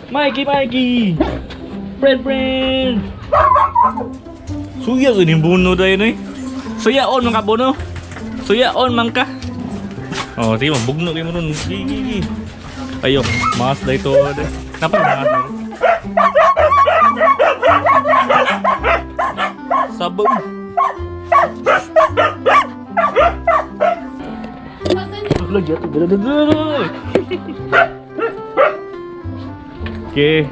Mikey, Mikey! Friend, friend! Suya sa ning buno dahil eh. Suya on mga bono. Suya on man ka. Oh, sige mo, bugno kayo mo nun. Gi, gi, gi. Ayok, mas na ito. Napa mas na Sabog. Lagi ato. Okay.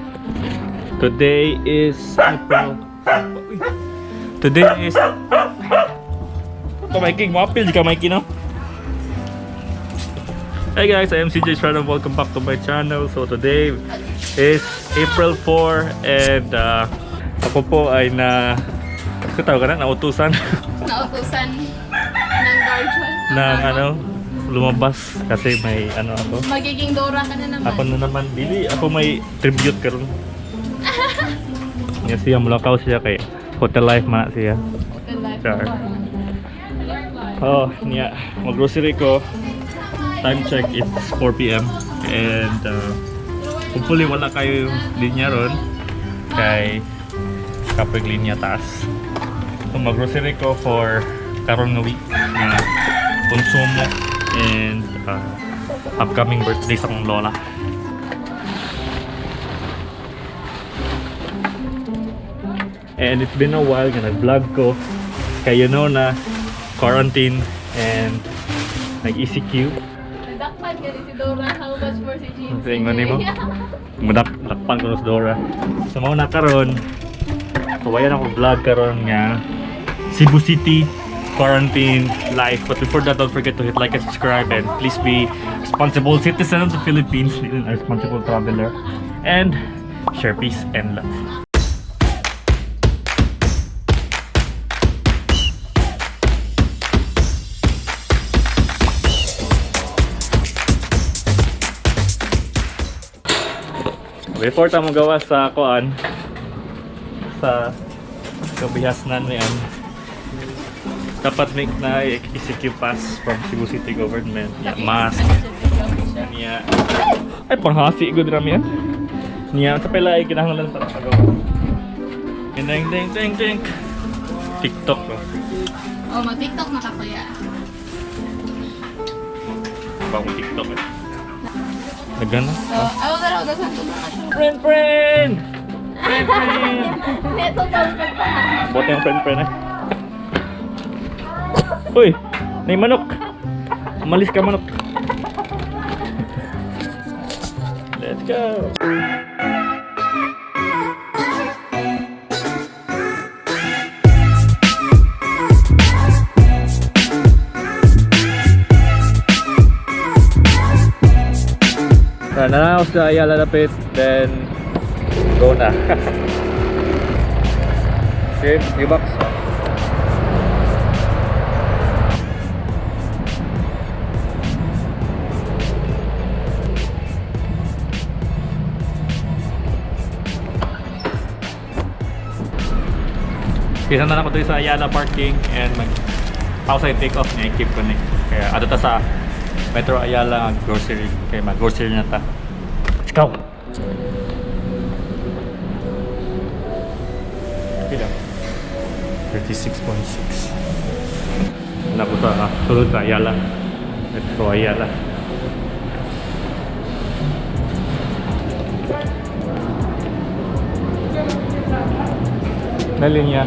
Today is April. Uy. Today is Ito, Mikey, mo-appeal di ka, Mikey, no? Hey guys, I am CJ Shredder. Welcome back to my channel. So today is April 4 and ako po ay na tawag ka na, nautusan Nautusan ng guardian. ng ano, lumabas kasi may ano ako. Magiging Dora ka na naman. Ako na naman, dili, ako may tribute karon. Nga siya, mulakaw siya kay Hotel Life man na siya. Hotel life. Char. Oh, niya, mag-grocery ko. Time check, it's 4 p.m. And hopefully wala kayo linya ron kay kapag linya taas. So mag-grocery ko for karon nga week na konsumo and upcoming birthday sa akong lola. And it's been a while nga nag-vlog ko. Kay you know na quarantine and nag-ECQ. Nadakpan ka ni si Dora. How much more si Jean? Sa ingon nimo? Dakpan ko sa Dora. So mao na karon. Kawayan ako vlog karon nga Cebu City quarantine life. But before that, don't forget to hit like and subscribe and please be responsible citizen of the Philippines, a responsible traveler, and share peace and love. Before ta magawa sa kuan sa kabihasnan na yan, dapat make na ECQ pass from Cebu City Government. Yeah, mask. Niya. Ay, panghasi gud rami yan. Niya, sa pala ay kinahanglan para pagawa. Ding ding ding ding. TikTok no. Oh, mag-TikTok na ka kuya. Bagong TikTok eh. Nagana. So, ayaw na raw, dasan ko na ka siya. Friend friend! Friend friend! Neto pa pa. Bote yung friend friend eh. Uy! May manok! Umalis ka manok! Let's go! Tara na ako sa Ayala Lapit, then go na. Okay, new box. Kaya na ako dito sa Ayala parking and mag outside take off niya keep ko ni. Kaya ato ta sa Metro Ayala ang grocery. Kaya mag grocery na ta. Let's go. Pila? 36.6. Wala ko sa sulod sa Ayala. Metro Ayala. Na linya.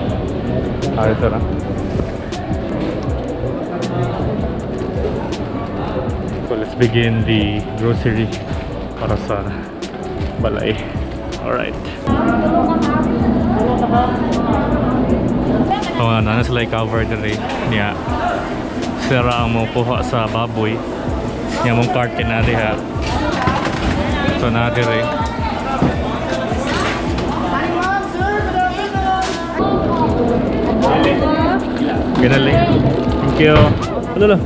Ah, ito na. So let's begin the grocery para sa balay. Alright. So nga, na sila i-cover diri niya. Sira ang mo kuha sa baboy. Niya mong cart na diha. So na diri. Ganali. Thank you. Ano lang?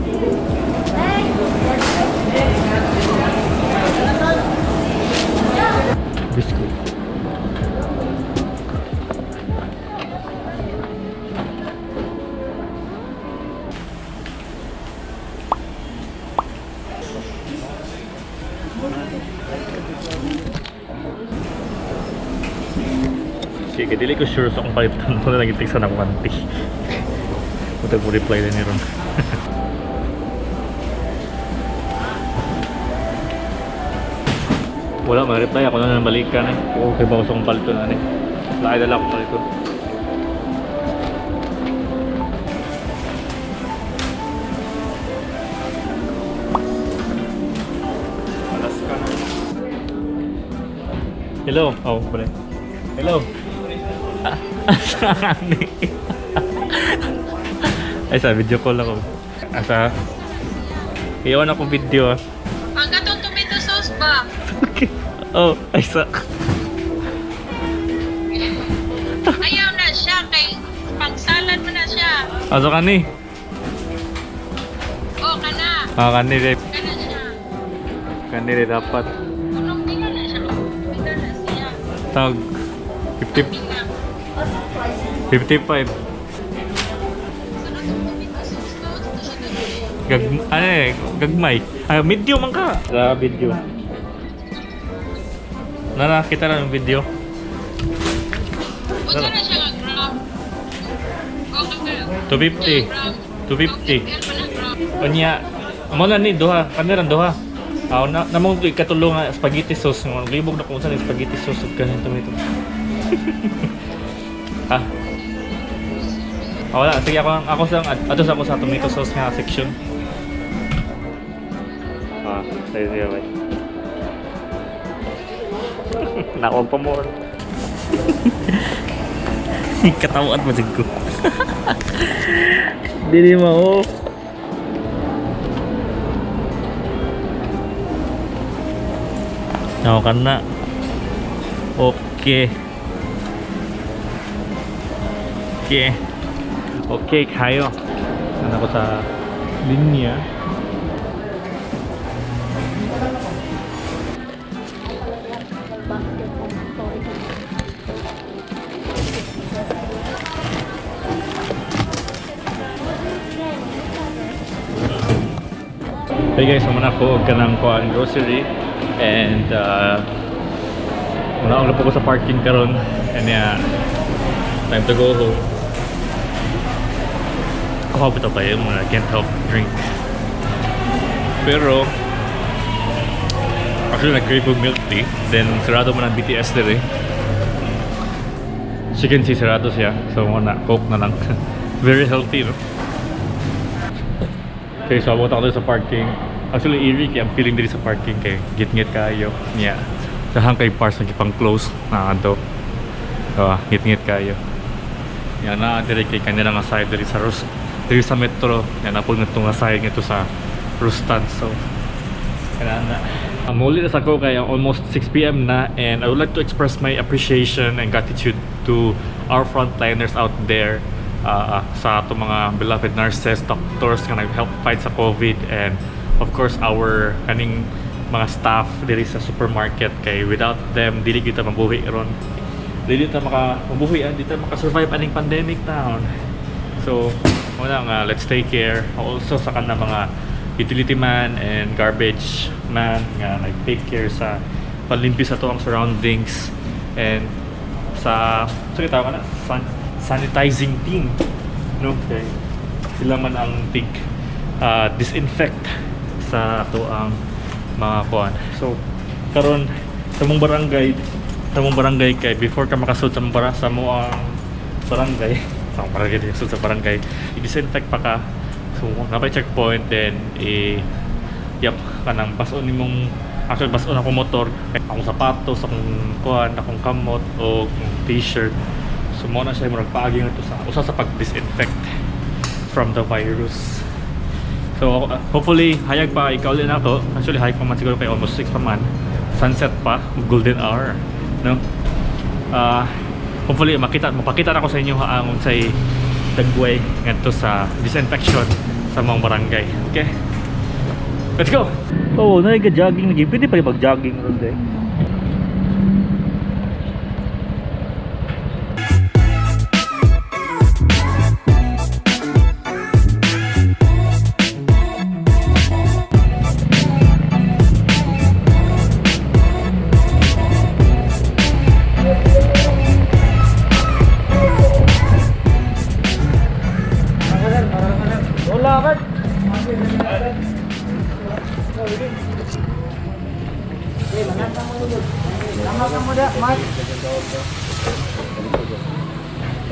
Biscuit. Okay, kay dili ko sure sa akong paliton. Wala lagi text na akong auntie. Mutag mo reply na ni ron. Wala, ma-reply ako na nang balikan eh. Okay ba ko sa akong paliton ani? Laay dala akong paliton. Alas ka na. Hello. Oh, pala. Hello. Ah, saan ni? Ay, sa video call ako. Asa? Iwan ako video ah. Ang katong tomato sauce ba? Okay. Oh, ay sa. Ayaw na siya kay pang salad mo na siya. Asa ka ni? O kana, Ah, kani re. kana siya. Kani re dapat. Unong pila na siya. Pila na siya. Tag 50, Pila. 55. Sunod ang tomato sauce to. Ito siya to. Gag, ano eh, gagmay. Ah, video man ka. Sa video. Nana, kita na yung video. Unsa na siya nga gram? O kana. 250. Gram. 250. Gram pala gram. Unya, mo na ni duha, kami ran duha. Aw na namong ikatulo nga spaghetti sauce nga libog na kung saan yung spaghetti sauce ug kanin tomato. Ah. Ah, wala, sige ako ako sa ato sa ako sa tomato sauce nga section. Ah, sige sige bye. Nakuha pa more. Katawad mo jud ko. Dili mo oh. No, kana. Okay. Okay. Okay, kayo. Ano ko sa linya. Hey guys, muna ko og kanang kuan grocery and muna ako po ko sa parking karon and yeah, time to go home. Kuha pa tayo mga can't help drink. Pero actually nag-crave og milk tea, then sarado man ang BTS dire. As you can see, sarado siya. So muna, Coke na lang. Very healthy, no? Okay, so abot ako dun sa parking. Actually, eerie kay ang feeling diri sa parking kay gitngit kayo. Yeah. Dahang kay parts na pang close na ato. So, ngit-ngit kayo. Yan na diri kay kanila nga side diri sa Rus diri sa metro. Yan na po nga nga side ngadto sa Rustan. So, kana na. Muli na sa ko kay almost 6 p.m. na and I would like to express my appreciation and gratitude to our frontliners out there, sa atong mga beloved nurses, doctors nga nag-help fight sa COVID and of course our kaning mga staff diri sa supermarket kay without them dili kita mabuhi ron. Dili ta maka mabuhi, ah, di ta maka-survive aning pandemic taon. So, muna nga, let's take care. Also sa kanang mga utility man and garbage man nga nag-take care sa panlimpi sa atoang surroundings and sa so kita na sanitizing team, no, kay sila man ang tig disinfect sa atoang mga kuan. So karon sa mong barangay kay before ka makasud sa mong barangay sud sa barangay, i-disinfect pa ka. So napay checkpoint, then i yep kanang bason nimong, actually bason akong motor, akong sapatos, akong kuan, akong kamot o akong t-shirt. So mo na siya murag paagi ngadto sa usa sa pag-disinfect from the virus. So hopefully hayag pa ikaw ulit na ako. Actually hayag pa man siguro kay almost 6 pa man. Sunset pa, golden hour, no? Hopefully makita mapakita na ko sa inyo ha, ang unsay dagway ngadto sa disinfection sa mga barangay. Okay? Let's go. Oh, na jogging lagi. Pwede pa mag-jogging ron day.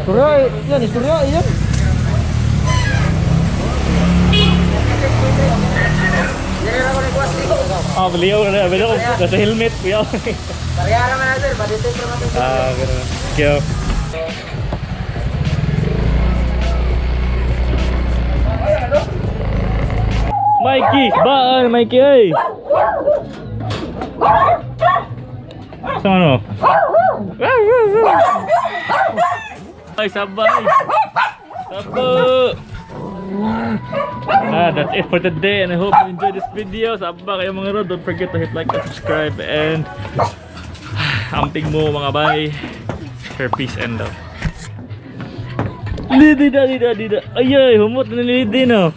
Istorya, yan, istorya, yan. Ah, beliau na, beliau nasa helmet, kuya. Parehara man na, sir. Baditay pa naman. Ah, ganun. Thank you. Mikey! Baan, Mikey ay! Sa ano? Ay, sabay! Sabo! Ah, that's it for today and I hope you enjoyed this video. Saba kayo, mga rod. Don't forget to hit like and subscribe and amping mo, mga bay. Share peace and love. Lidi da dida dida. Ay ay, humot na ni Lidi no.